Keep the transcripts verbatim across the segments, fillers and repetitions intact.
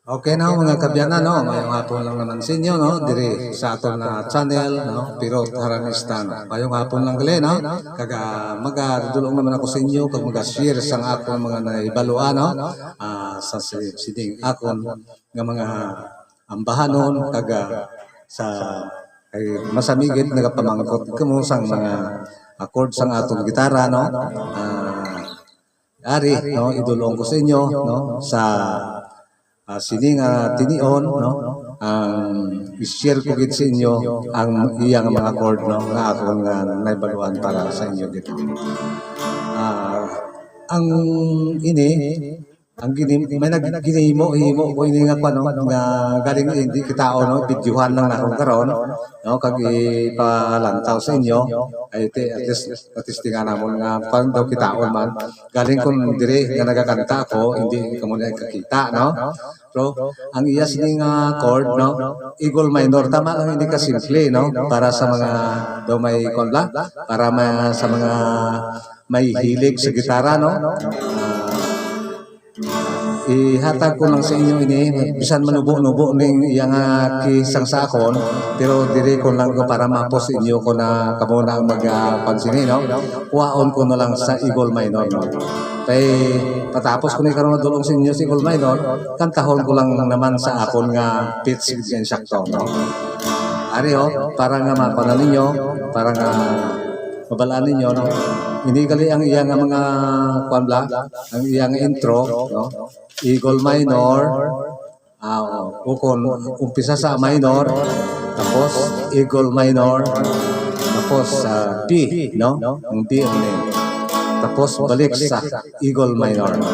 Okay na, mga kabyanan, no? Mayong hapon lang naman sa inyo, no? Diri sa aton na channel, no? Pirot Haranista, no? Mayong hapon lang gali, no? Kag, ah, magadulong naman ako sa inyo, kag mag-share sang akon mga nahibaluan, no? Ah, sa si-, sining akon nga mga ambahanon, kag, ah, sa, ay, masamigit nagapamangkot kamo sang mga chord sang aton gitara, no? Ah, ari, no? Idulong ko sa inyo, no? Sa ah, sini nga tinion, no? Ang i-share ko gid sa inyo ang iyang mga chord, no, nga akon nga nahibaluan para sa inyo gid. Ah, ang ini, ang gini, may nag-, ginhimo-himo ko ini nga kwan, no, nga galing hindi kita, no, videohan lang na karon, no, kag ipalantaw sa inyo. Ay, ti-, at least, at least, tingnan namon nga kwan daw kitaon man. Galing kun diri nga nagakanta ako, hindi kamo na kakita, no? Pero ang iya sini nga chord, no? Eagle minor. Tama lang, hindi ka simple, no? Para sa mga daw may, kwan ba? Para ma-, sa mga may hilig sa gitara, no? Ah, ihatag ko lang sa inyo ini, bisan manubo-nubo ning iya nga key sang sa akon, pero diri ko lang ko para mapos inyo ko na kamo na ang mag, ah, kwan sini, no? Kuhaon ko na lang sa Eagle minor, no? Kay patapos ko ni karon madulong sa inyo sa Eagle minor, kantahon ko lang naman sa akon nga pitch nga insakto, no? Ari, oh, para nga makuha ninyo, para nga mabalaan ninyo, no? Ini gali ang iya nga mga, kwan bala, ang iya nga intro, no? Eagle minor, ah, o, ukon, umpisa sa minor, tapos Eagle minor, tapos, ah, B, no? Ang B ang name. Tapos balik sa Eagle minor. Ah.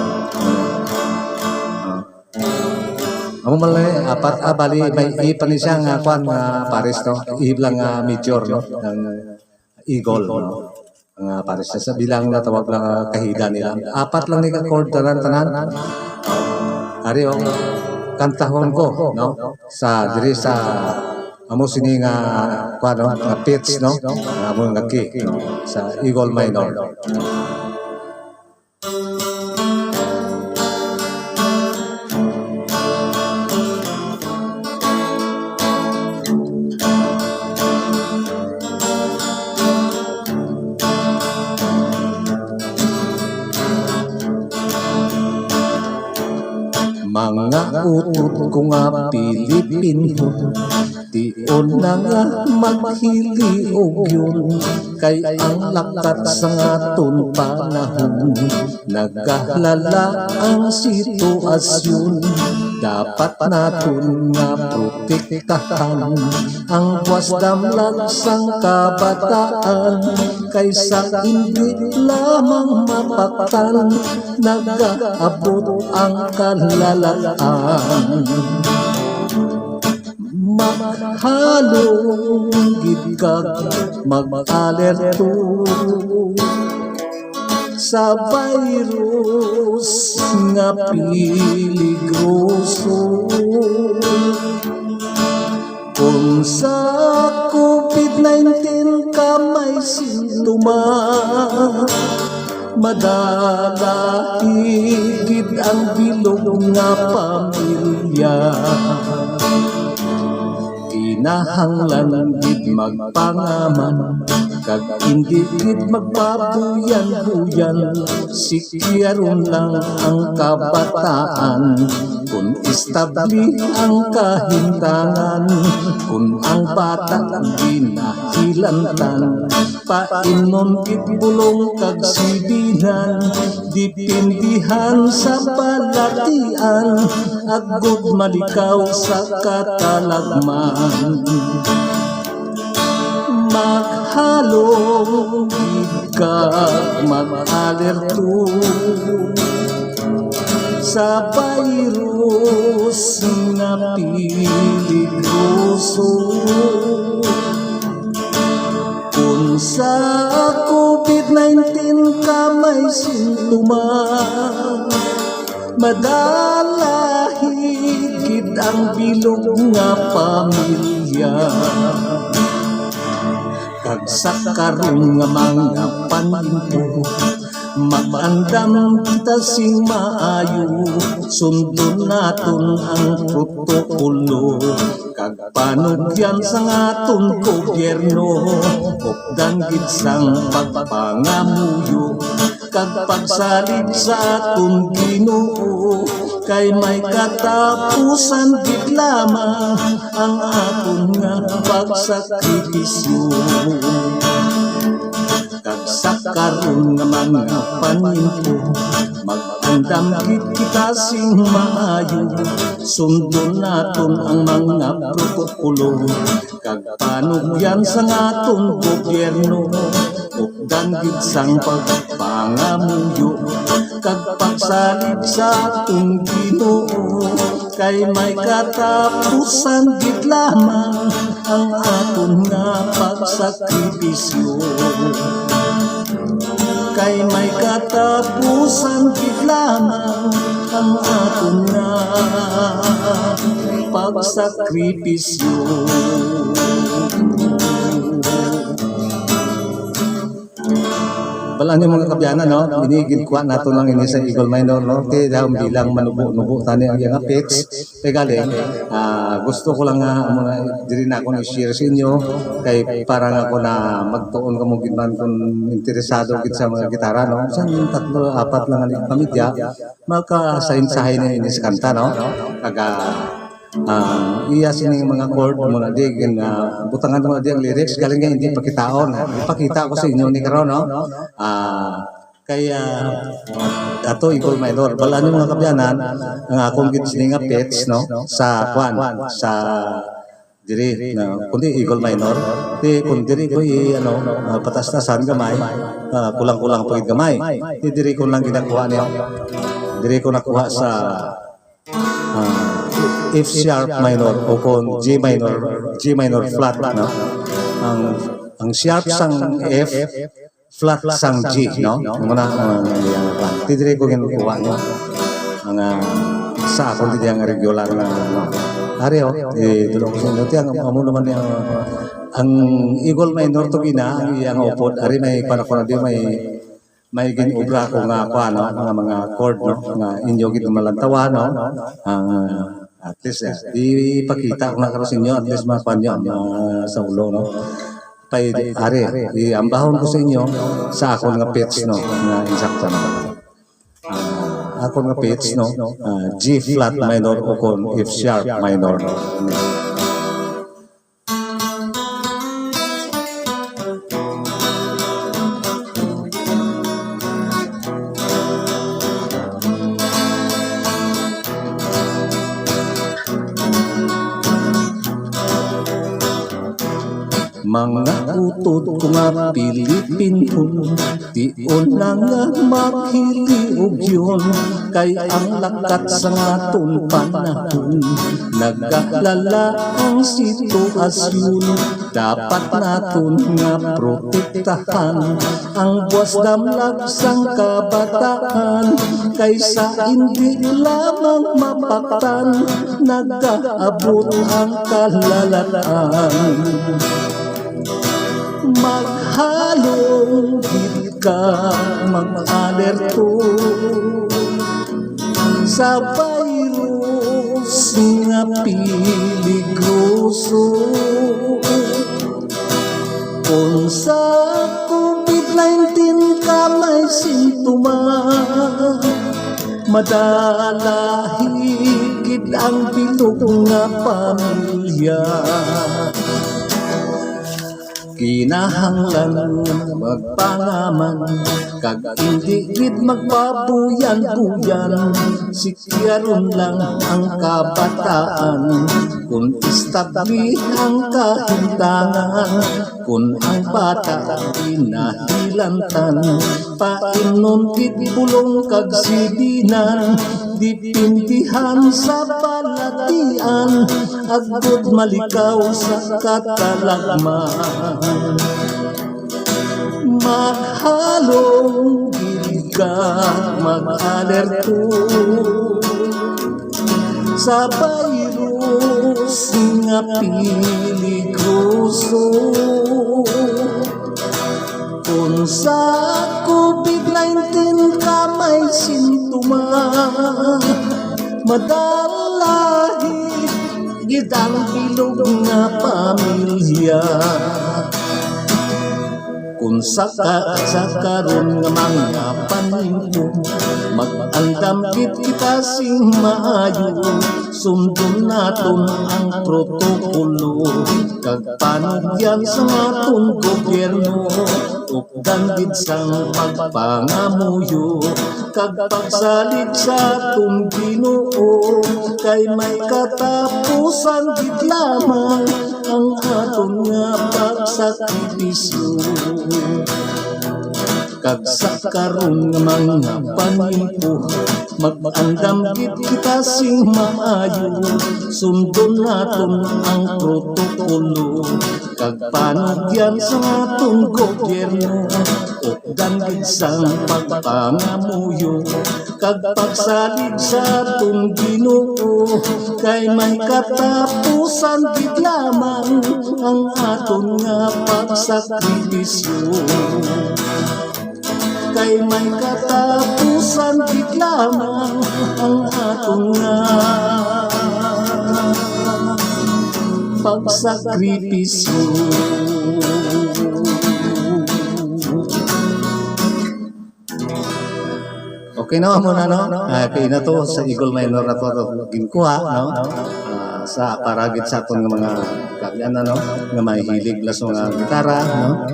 Amo man lang, apat, ah, bali, may E pa ni siya nga, kwan, nga pares, no? E lang nga major, no? Ang Eagle, no? Nga pares sa bilang na tawag lang, ah, kahida nila. Apat lang ni ka chord, tanan, tanan. Ari, oh, kantahon ko, no? Sa, diri sa, amo sini nga, kwan, no? Nga pitch, no? Nga amo nga key, no? Sa Eagle minor. Mga utod ko nga Pilipinhon, tion na nga maghiliog yun, kay ang lakat sa aton panahon, nagahalala ang sitwasyon. Dapat naton nga protektahan ang buwas damlag sang kabataan, kaysa indi lamang mapaktan, nagaabot ang kalalaan. Maghalong gid kag mag-alerto sa virus nga peligroso. Kung sa covid nineteen ka may sintoma, madalahi gid ang bilog nga pamilya. Kinahanglan gid magpangaman, kag indi gid magpabuyan-buyan. Sikyaron lang ang kabataan, kun estable ang kahimtangan, kun ang bata ginahilantan, paimnon gid bulong kag sibinan, depindihan sa balatian, agod malikaw sa katalagman. Maghalong gid kag mag-alerto sa virus nga peligroso. Kung sa covid nineteen ka may sintoma, madalahi gid ang bilog nga pamilya. Kag sa karon nga mga panimpo, Mag-andam kita sing maayo, sundon naton ang protokolo, kag panugyan sang aton gobyerno, updan gid sang pagpangamuyo, kag pagsalig sa aton Ginoo, kay may katapusan gid lamang ang aton nga pagsakripisyo. Kag sa karon nga mga panimpo, mag-andam gid kita sing maayo. Sundon naton ang mga protokolo, kag panugyan sang aton gobyerno. Updan gid sang pagpangamuyo, kag pagsalig sa aton Ginoo, kay may katapusan gid lamang ang aton nga pagsakripisyo. Kay may katapusan gid lamang ang aton nga pagsakripisyo. Balaan niyo, mga kaabyanan, no? Ini ginkuha nato lang ini sa Eagle Minor, no? Ti daw bilang manubo-nubo tani ang iyang pitch. Kay galing, ah, gusto ko lang nga amo na diri na ako i-share sa inyo kay para nga ako na magtuon kamo gid man kung interesado gid sa mga gitara, no? Bisan tatlo, apat lang ang pamilya, makasahin-sahin na ini sa kanta, no? Kag, ah, iya sining mga chord mo na di gin, ah, butangan mo na di ang lyrics, galing nga hindi pakitaon. Ipakita ko sa inyo ni karon, no? Ah, kaya ato Eagle Minor, balaan niyo, mga kaabyanan, ang akong gid sini nga pitch, no, sa kwan, sa diri, na, kundi Eagle Minor, di, kung diri ko i, ano, ah, patastasan gamay, ah, kulang-kulang pa gid gamay. Di, diri ko lang ginakuha niya. Diri ko nakuha sa, ah, F sharp minor o kung G minor, G minor flat, no? Ang, ang sharp sang F, flat sang G, no? Muna, ah, yan, yan. Ti diri ko ginkuha niya. Ang, ah, sa akon diri ang regular na, ano. Ari, oh, eh, tulo ko sa inyo. Ti ang, amo naman niya, ang Eagle Minor to gina, ang iyang upod. Ari may, kuwan ako na di, may, may gin-obra ko nga, kuwan, no? Nga mga chord, no? Nga inyo gid malantawan, no? Ang, ah, at least, ah, ipakita ko na karon sa inyo, at least makuha niyo, ma-, sa ulo, no? Pay, ari, iambahon ko sa inyo sa akon nga pitch, no, nga insakto na. Ah, akon nga pitch, no, ah, G flat minor o kon F sharp minor. Mga utod ko nga Pilipino, tion na nga maghiliog yun, kay ang lakat sa aton panahon, nagkalala ang sitwasyon. Dapat naton nga protektahan ang buwas damlag sang kabataan, kay sa indi lamang mapaktan, nagaabot ang kalalatan. Maghalong gid ka, mag-alerto sa virus nga peligroso. Kung sa covid nineteen ka may sintomas, madala higid ang bilog nga pamilya. Kinahanglan magpangaman kag indi gid magpabuyan-buyan. Sikyaron lang ang kabataan kun istabli ang kahimtangan. Kun ang bata ginahilantan, paimnon gid bulong kag sidinan, dipindihan sa balatian, agod malikaw sa katalagman. Maghalong gid ka, mag-alerto sa virus nga peligroso. Kung sa covid Nineteen ka may sintuma, madalahi gid ang bilog nga pamilya. Kung saka sa karon nga mga panimpo, mag-andam gid kita sing maayo. Sundon naton ang protokolo kag panugyan sa aton gobyerno. Ukdan gid sang pagpangamuyo kag pagsalig sa aton Ginoo, kay may katapusan gid lamang ang aton nga pagsakripisyo. Kag sa karon nga mga panimpo, mag-andam gid kita sing maayo. Sundon naton ang protokolo kag panugyan sa aton gobyerno. Ukdan gid sang pagpangamuyo kag pagsalig sa aton Ginoo, kay may katapusan gid lamang ang aton nga pagsakripisyo. Kay may katapusan gid lamang ang aton nga pagsakripisyo. Okay na mo na, no? Ah, kay na to sa Eagle Minor na to, to ginkuha, no? Ah, sa para gid sa aton nga mga kagyan, no? Nga mahilig la sa mga gitara, no?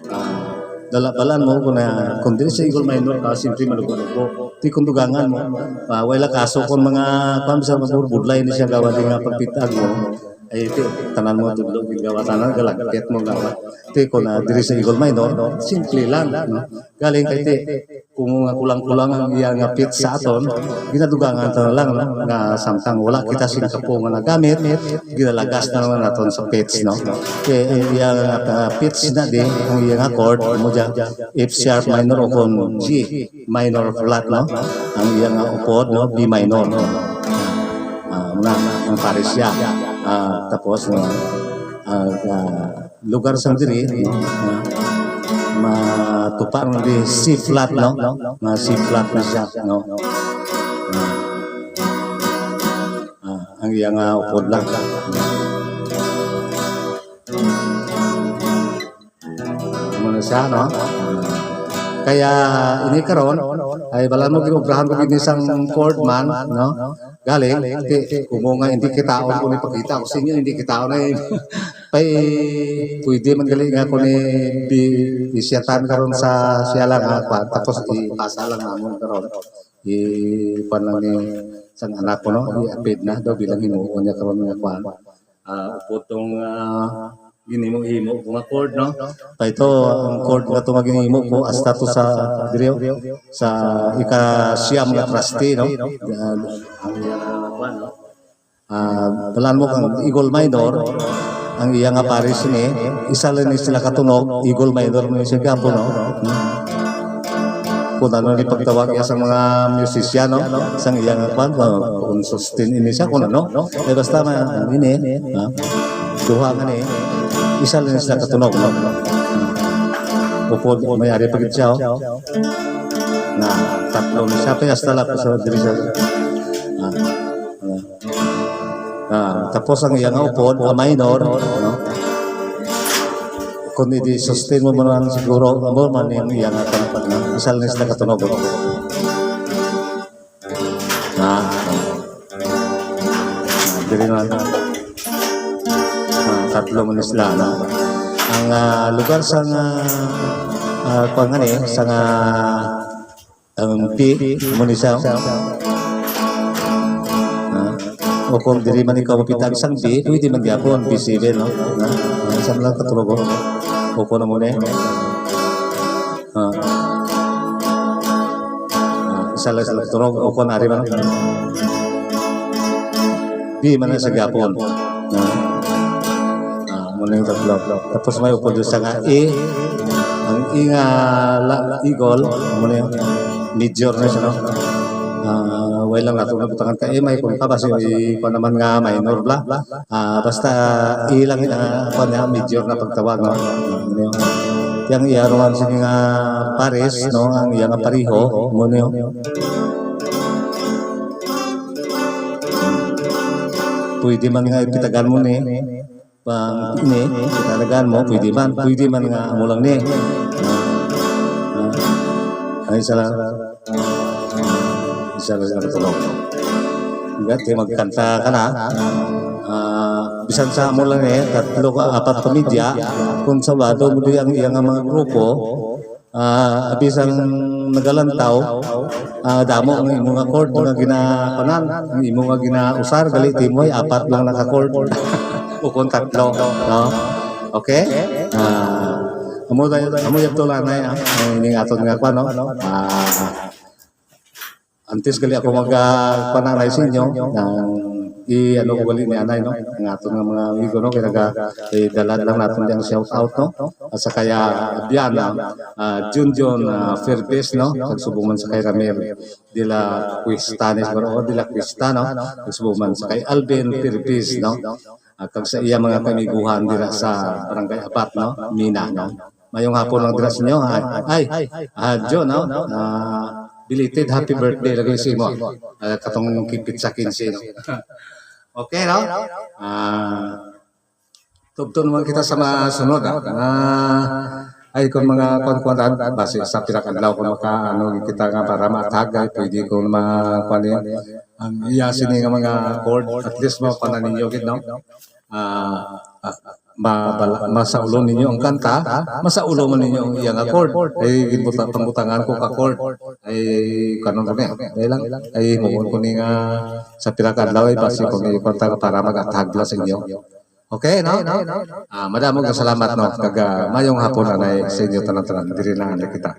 Ah, dala-balan mo kung na, kung dili sa Eagle Minor ka, siyempre malugo-lugo. Di kung dugangan mo, ah, wala kaso kung mga, kung sa mga budlay ni siya gawa di nga pagpitag mo, ay, ti, tanan mo tudlo, di gawa, tanan galagpit mo gawa. Ti, kung na diri sa Eagle Minor, simple lang, no? Galing kay ti, kung nga kulang-kulang ang iya nga pitch sa aton, ginadugangan ta na lang, no? Nga samtang wala kita sing kapo nga nagamit, ginalagas na lang naton sa pitch, no? Kay ang iya nga, ah, pitch na di, ang iya nga chord, mo dyan, F sharp minor o kon G minor flat, no? Ang iya nga upod, no? B minor. Ah, muna, ang pares siya. Ah, tapos, no? Ah, ah, lugar sang diri, no? Ah, matupa man di C flat, no? Nga C flat na siya, no? Ah, ah, ang iya nga upod lang. Ano na siya, no? Kaya ini karon, ay balan mo, ginobrahan ko gid ni sang chord man, no? Galing, ti, kumo nga hindi kitaon ko ni pakita ko sa inyo, hindi kitaon na yun. Pay, pwede man gali nga ko ni bi-, bisyatan karon sa siya lang, ha, kwan. Tapos ipasa lang namon karon. I-, kwan lang ni sang anak ko, no? I-apid na daw bilang himuon niya karon nga kwan. Ah, upod tong, ah, ginhimo-himo ko nga chord, no? Pa ito, ang chord nga to nga ginhimo ko, hasta to sa, diri, oh, sa ika-siyam nga traste, no? Ah, ang, ah, kwan, no? Ah, balan mo kang Eagle Minor, ang iya nga pares ni, isa lang ni sila katunog, Eagle Minor mo siya gapo, no? Hmm. Kung ano ni pagtawag niya sa mga musician, no? Sang iya nga kwan, kung, kung sustain ini siya, kung ano. Eh, basta ma-, ini, ha? Duha nga ni, isa lang sila katunog, no? Upod, may ari pa gid siya, oh. Na, tatlo ni siya, pa hasta lang sa diri siya. Ah, ah. Ah, tapos ang iya nga upod, a minor, no? Kung hindi sustain mo man siguro, amo man yung iya nga pag-, pag-, isa lang sila katunog. Ah, diri man. Ah, tatlo man sila, no? Ang, ah, lugar sa nga, ah, kwan nga ni, sa nga, ang P, mo ni siya. Ah, o kung diri man ikaw mapitag sang B, pwede man gyapon, B seven, no? Ah, ah, isa lang katunog, oh. O kung na mo ni. Ah. Ah, isa lang sa tunog, o kung ari man. Di man na sa gapon. Ah. Ah, muna yung tatlo. Tapos may upod sa nga E. Ang E nga la-, eagle, muna yung major na siya, no? Ah, way lang nato nabutangan ka E, may kung ka, basi, i-, pa naman nga minor bla. Ah, basta E lang, ah, pa niya, major na pagtawag, no? Muna yung Yang iya ruman sini nga pares, no? Ang iya nga pariho, mo niyo. Pwede man nga ipitagan mo ni. Pang ini, ipitagan mo, pwede man. Pwede man nga amo lang ni. Ah, ah. Ay, isa lang. Isa lang sila katulog. Nga, di magkanta ka na. Ah, bisan sa amo lang eh, tatlo ka, apat ka media, kung sabado mo di ang iyang mga grupo, ah, bisan nagalantaw, ah, damo ang imo nga chord nga ginakunan, ang imo nga ginausar, gali timoy, apat lang naka-chord. O kung tatlo, no? Okay? Ah, amo tayo, amo yung tulanay, ah. Ang ining aton nga kwan, no? Ah, antes gali ako mag, ah, pananay sa inyo, ang i-ano ko gali ni anay, no? Ang aton nga mga amigo, no? Kaya naga, idalad lang natin ang shout out, no? At sa kaya Abiana, ah, Junjun, ah, Firbes, no? Kag subong man sa kay Ramel de la Cuesta, ni siguro, oh, de la Cuesta, no? Kag subong man sa kay Alvin Firbes, no? Ah, kag sa iya mga kamiguhan dira sa Barangay Abat, no? Mina, no? Mayong hapon lang dira sa inyo, ha? Ay, ah, Jo, no? Ah, belated happy birthday lagi sa imo. Ah, katong kipit sa quince, no? Okay, no? Ah, tubton naman kita sa masunod, ah. Ah, ay, kung mga kwan-kwan, basi sa pila ka adlaw kung maka, ano, kita nga para maatag, ay, pwede kung ma-, kwan niya. Ang iya sini nga mga chord, at least mo pa ninyo gid, no? Ah, ah, mabala-, masaulo ninyo ang kanta, masaulo man ninyo ang iya nga chord. Ay, ginbuta-, pangbutangan ko ka chord. Ay, kanon ko niya. Dahil lang, ay, himuon ko ni nga sa pila ka adlaw, ay, basi ko ni kanta para mag-atag lang sa inyo. Okay, no? Ah, madamo nga salamat, no? Kag, ah, mayong hapon, anay, sa inyo tanan-tanan. Diri na, anay kita.